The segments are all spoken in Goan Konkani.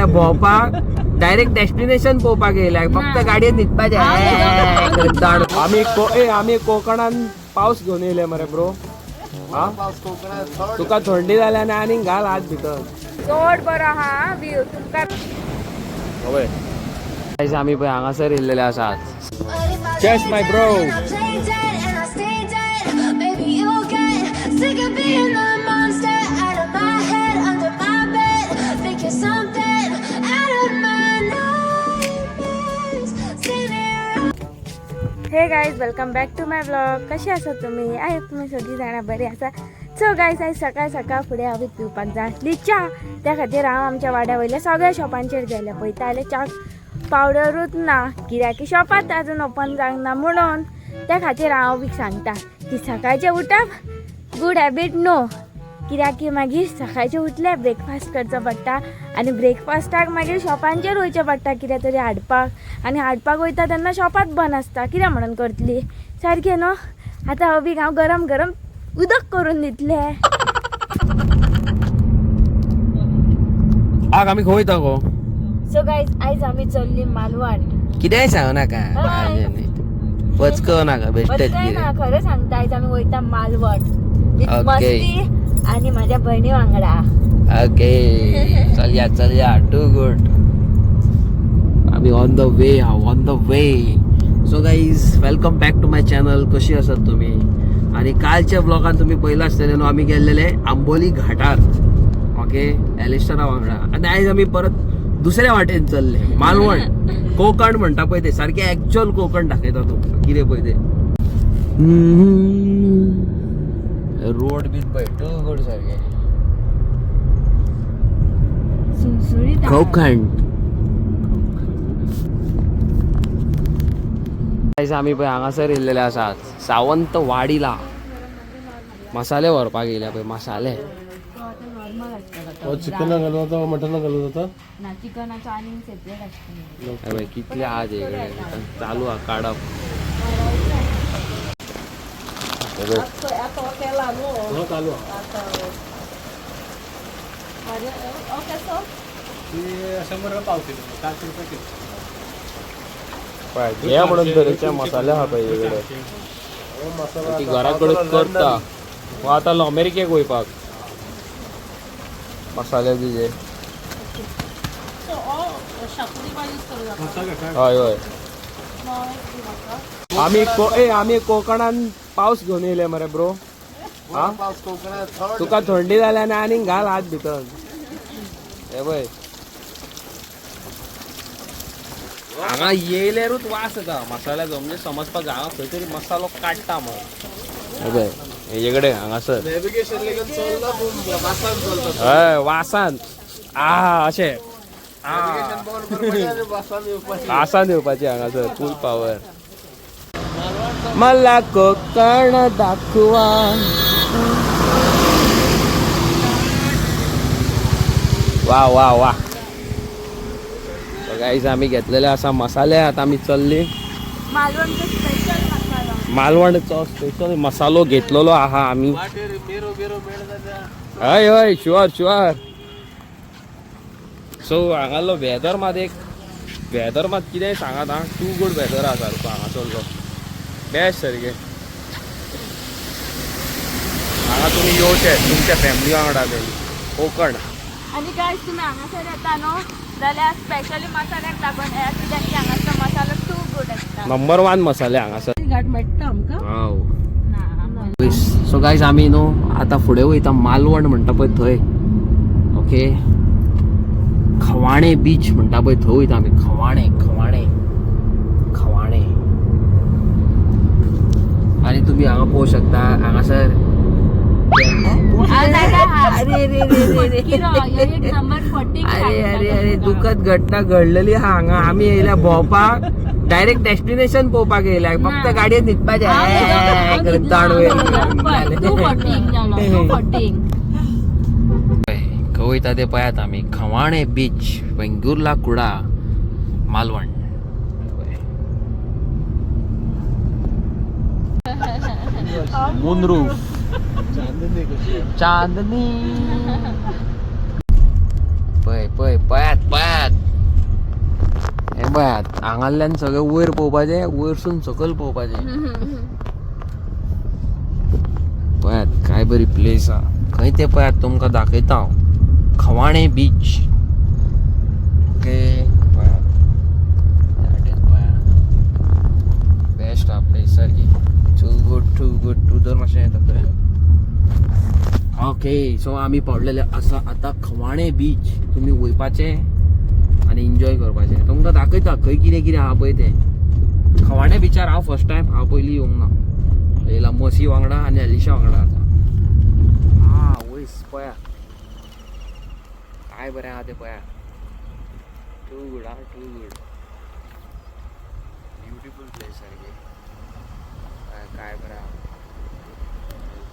येयल्या भोंवपाक, डायरेक्ट डेस्टिनेशन पळोवपाक येयल्या. फक्त गाडयेन न्हिदपाचें. आमी आमी कोकणान पावस घेवन येयले मरे ब्रो. हा, तुका थंडी जाल्या आनी आनीक घाल हात भितर. चड बरो आहा व्यू तुमकां. हय, आमी पळय हांगासर येयल्लेले आसात. Cheers, my bro. Play dead and I stay dead. Maybe you'll get sick of being the monster out of my head, under my bed. Think you're something out of my nightmares. Sitting here. Hey guys, welcome back to my vlog. कशी आसात तुमी? I hope तुमी सगळीं जाणां बरी आसा. सो गायज, आयज सकाळ सकाळ फुडें हांव पिवपाक जाय आसली च्या. त्या खातीर हांव आमच्या वाड्या वयल्या सगळ्या शॉपांचेर गेलें. पळयता जाल्यार च्या पावडरूच ना, कित्याक की शॉपात अजून ओपन जावंक ना म्हणून. त्या खातीर हांव बीक सांगता की सकाळचें उठप गूड हॅबीट न्हू, कित्याक की मागीर सकाळचें उठले ब्रेकफास्ट करचो पडटा आनी ब्रेकफास्टाक मागीर शॉपांचेर वयचें पडटा कितें तरी हाडपाक, आनी हाडपाक वयता तेन्ना शॉपात बंद आसता. कितें म्हणून करतली सारकें न्हू? आतां अबीक हांव गरम गरम उदक करून दितलें. आग, आमी खंय वयता गो? सो गायज, आयज आमी चल्ली मालवण. कितेंय सांगू नाका. हय. पचकव नाका बेश्टेच. वचय ना, खरें सांगता, आयज आमी वयता मालवण विथ Okay. मस्ती आनी म्हाज्या भयणी वांगडा. ओके, चलया चलया, टू गुड. आमी ऑन the वे हा, on the way. So guys, welcome back to my channel. कशी आसात तुमी? आनी कालच्या ब्लॉगान तुमी पळयलां आसतलें न्हू, आमी गेल्लेले आंबोली घाटार, ओके, एलिस्टरा वांगडा. आनी आयज आमी परत दुसऱ्या वाटेन चल्ले मालवण. कोकण म्हणटा पळय ते सारकें एक्चुअल कोकण दाखयता तुमकां कितें पळय ते. रोड बीन पळय टू गुड सारकें. सुळसुळीत. कोकण. आयज आमी पळय हांगासर येयल्लेले आसात सावंतवाडीला, मसाले व्हरपाक येयल्या पळय मसाले. चिकना घालून जाता, मटना घालून जाता. ना, चिकनाचो आनीक सेपरेट आसता. हे पळय कितले आहा ते इकडे चालू आहा काडप हे पळय. हो, चालू आहा. ती 100 रुपया पाव किलो, 400 रुपये किलो. पळय हे म्हणून तरेचे मसाले आहा पळय इकडे. मसाला. ती घरा कडेन करता. हो, आतां अमेरिकेक वयपाक मसाले तुजे. हय हय, आमी आमी कोकणान पावस घेवन येयले मरे ब्रो. हा, तुका थंडी जाल्या आनी आनीक घाल हात भितर. हे पळय, हांगा येयल्यारूच वास येता मसाल्याचो, म्हणजे समजपाक जाय हांगा खंय तरी मसालो काडटा म्हण. हे पळय हेजे कडेन हांगासर. नॅव्हिगेशन लेगीत चलना पूण वासान चलता. हय, वासान आ अशें आ. नॅव्हिगेशन बंद करपाचें आनी वासान येवपाचें. वासान येवपाची हांगासर फूल पावर. मला कोकण दाखवा. वा वा वा. गाईज, आम्ही घेतलेले आसा मसाले. आता आमी चल्ली. मालवणचो स्पेशल मसाला. मालवणचो स्पेशल मसालो घेतलेलो आहा आमी. वाटेर मेरो बिरो मेळ जाल्यार. हय हय, शुअर शुअर. सो हांगालो वेदर मात एक, वेदर मात कितेंय सांगात हा, टू गुड वेदर आहा सारको हांगासरलो, बेस्ट सारकें. हांगा तुमी येवचे तुमच्या फॅमिली वांगडा तरी कोकण. आनी गायज, तुमी हांगासर येता न्हू जाल्यार स्पेशली मसाल्याक लागून येयात, कित्याक की हांगासर मसालो टू गुड आसता. नंबर वन मसाले हांगासर. घाट मेळटा आमकां. ना. सो गायज, आमी न्हू आतां फुडें वयता मालवण म्हणटा पळय थंय, ओके, खवाणे बीच म्हणटा पळय थंय वयता आमी. खवाणे, खवाणे, खवाणे. आनी तुमी हांगा पळोवंक शकता हांगासर. अरे रे रे रे रे. एक नंबर फटींग. अरे अरे अरे, दुखद घटना घडलेली आहा हांगा. आमी येयल्या भोंवपाक, डायरेक्ट डेस्टिनेशन पळोवपाक येयल्या. फक्त गाडयेन न्हिदपाचें. तूं फटींग जालो, तूं फटींग. खंय वयता ते पळयात आमी. खवाणे बीच, वेंगुर्ला कुडा, मालवण. मुनरूफ. चांदणी कशी आहे. चांदणी पळय पळय, पळयात पळयात. पळयात हांगाल्यान सगळें वयर पळोवपाचें, वयरसून सकयल पळोवपाचें. पळयात काय बरी प्लेस आहा. खंय तें पळयात, तुमकां दाखयता हांव. खवाणे बीच. ओके, पळयात ह्या वाटेन पळयात, बेस्ट आहा प्लेस सारकी. Too good, too good. तूं जर मातशें येता. ओके, सो आमी पावलेले आसा आतां खवाणे बीच. तुमी वयपाचे आनी एन्जॉय करपाचें. तुमकां दाखयता खंय कितें कितें आहा पळय तें. खवाणे बिचार हांव फर्स्ट टायम, हांव पयलीं येवंक ना. येयला मसी वांगडा आनी अलिशा वांगडा. आतां आ वयस पळया काय बरें आहा तें पळया. टू गूड आ, टू गूड, ब्युटिफूल प्लेस सारकी. पळया काय बरें आहा.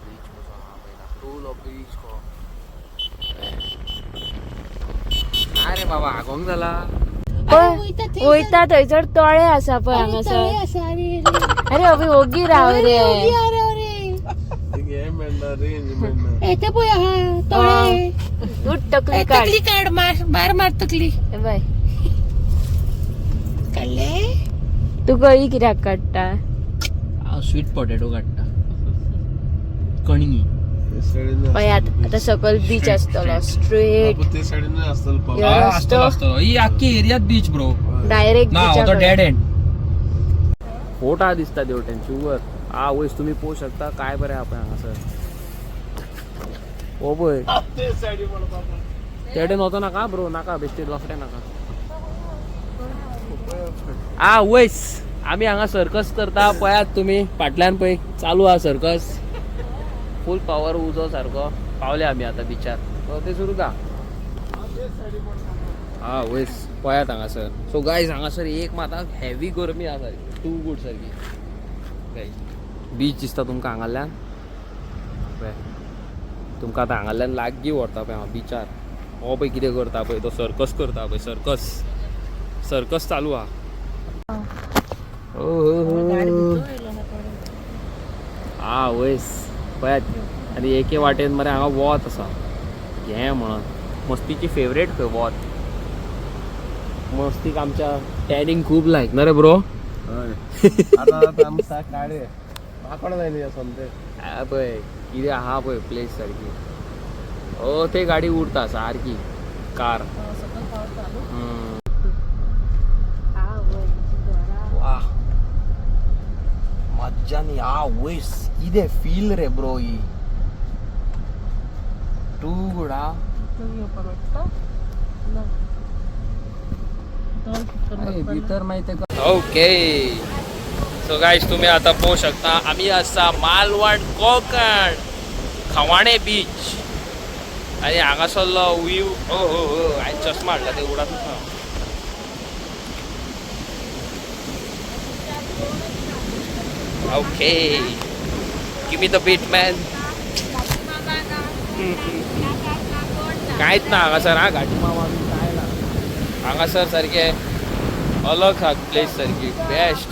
बीच कसो आहा पळय, धाकटुलो बीच को. अरे बाबा, आगोंक जाला. वयता थंयसर तळे आसा पळय हांगासर. अरे अभि, ओगी राव रे. उठ, तकली काढ. तकली काढ, मार मार मार तकली. हे बाय. काढले. तू कळी कित्याक काडटा? हांव स्वीट पोटेटो काडटा, कणगी. पळयात आता सकयल बीच आसतलो स्ट्रेट. ते साईडीन आसतलो पावस. आसतलो आसतलो, ही आख्खी एरियात बीच ब्रो. डायरेक्ट. ना हो तो डेड एंड. फोट हा दिसता देवटेन शुवर. आ वयस तुम्ही पोवू शकता काय बरें आहा पळय हांगासर. हो पळय, तेडेन वचो नाका ब्रो, नाका बेश्टे लफडे नाका. आ वयस आमी हांगा सर्कस करता. पळयात तुमी फाटल्यान पळय चालू आहा सर्कस, फूल पावर उजो सारको. पावले आमी आतां बिचार, ते सुरू. हा वयस पळयात हांगासर. सो गायज, हांगासर एक मात हेवी गरमी आहा सारकी, टू गूड सारकी. गायज, बीच दिसता तुमकां हांगाल्यान पळय. तुमकां आतां हांगाल्यान लागीं व्हरता पळय हांव बिचार. हो पळय कितें करता पळय तो, सर्कस करता पळय. सर्कस सर्कस चालू आहा. ओ हो हो, आ वयस पळयात. आनी एके वाटेन मरे हांगा वत आसा हें म्हणून मस्तीची फेवरेट खंय वत. मस्तीक आमच्या टॅनिंग खूब लायक ना रे ब्रो. हय, आता आता आमकां काडे माकोड जाय न्ही सोमते. पळय कितें आहा पळय प्लेस सारकी. ओ ते गाडी उरता सारकी, कार. वा, मज्जा न्ही. आ वयस कितें फील रे ब्रो ही, टू गूड आ. भितर मागीर ते. ओके, सो गायज, तुम्ही आता पोवू शकता आमी आसा मालवण कोकण खवाणे बीच आनी हांगासरलो व्यू. ओ हो हो, हांवें चश्मा हाडला ते उडातूच ना. Okay, give me the beat, man. कांयच ना हांगासर. हा घाटी मामा बी कांय ना हांगासर. सारकें अलग हा प्लेस सारकी, बेस्ट,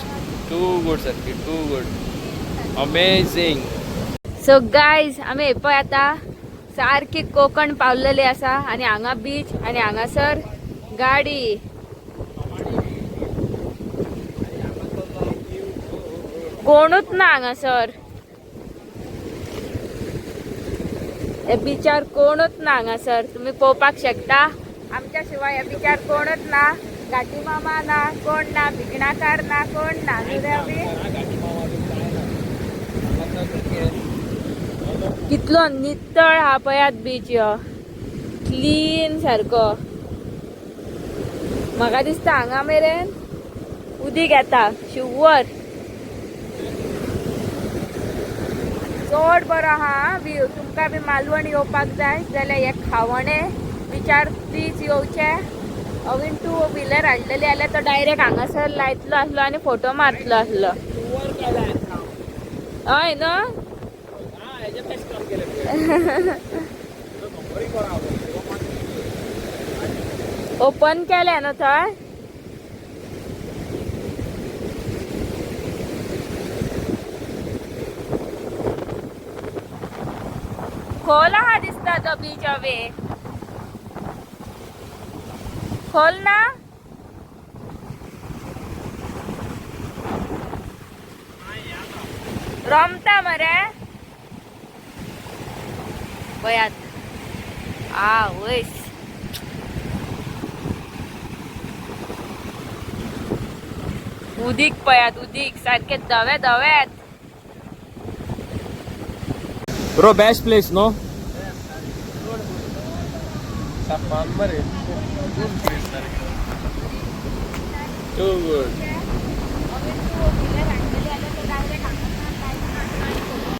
टू गूड सारकी, too good, amazing. So guys, आमी पळय आतां सारकी कोकण पावलेली आसा आनी हांगा बीच आनी हांगासर गाडी. कोणूच ना हांगासर हे बिचार, कोणूच ना हांगासर. तुमी पळोवपाक शकता, आमच्या शिवाय ह्या बिचार कोणूच ना. घाटी मामा ना, कोण ना, भिकणाकार ना, कोण ना. न्हू रे अभि? कितलो नितळ हा पळयात बीच ह्यो, क्लीन सारको. म्हाका दिसता हांगा मेरेन उदीक येता शुवर. चड बरो आहा व्यू. तुमकां बी मालवण येवपाक जाय जाल्यार हे खावणे बिचार प्लीज येवचे. अवीन टू व्हिलर हाडलेली जाल्यार तो डायरेक्ट हांगासर लायतलो आसलो आनी फोटो मारतलो आसलो. हय न्हू. ओपन केलें न्हू थंय. खोल आहा दिसता तो बीच अवे, खोल ना. रोमता मरे पयात आ वयस उदीक पयात उदीक सारखे धवे धवेत. Bro best place no. सामान मरे. Too good.